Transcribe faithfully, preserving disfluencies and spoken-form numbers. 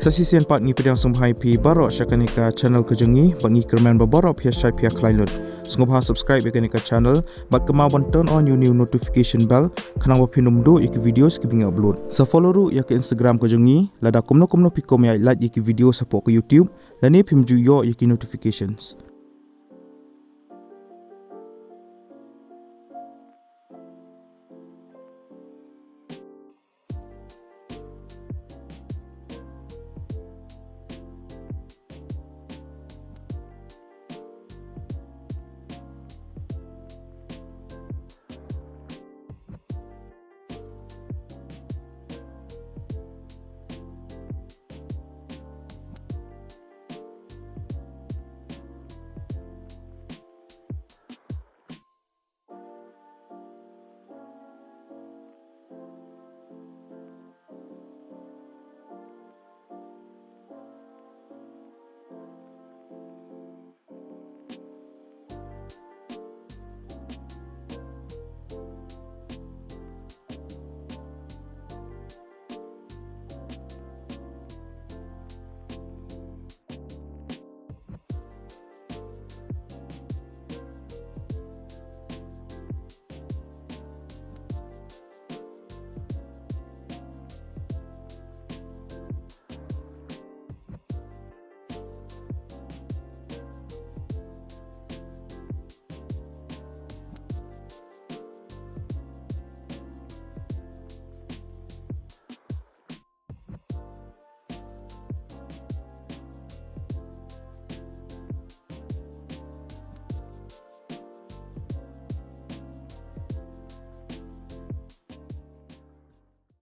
Te shisien pat ngi pdiang sngewbha ïa phi baroh sha kane ka channel ka jong ngi, bad ngi kyrmen ba baroh phi ïa shait phi ïa khlaiñ lut. Sngewbha subscribe ïa kane ka channel bad kynmaw ban turn on ïa u new notification bell, khnang ba phin ym duh ïa ki videos kiba ngi upload. Sa follow ruh ïa ka Instagram ka jong ngi, lada kumno kumno phi kwah ban ïa like ïa ki videos hapoh ka YouTube, lane phim ju ïoh ïa ki notifications.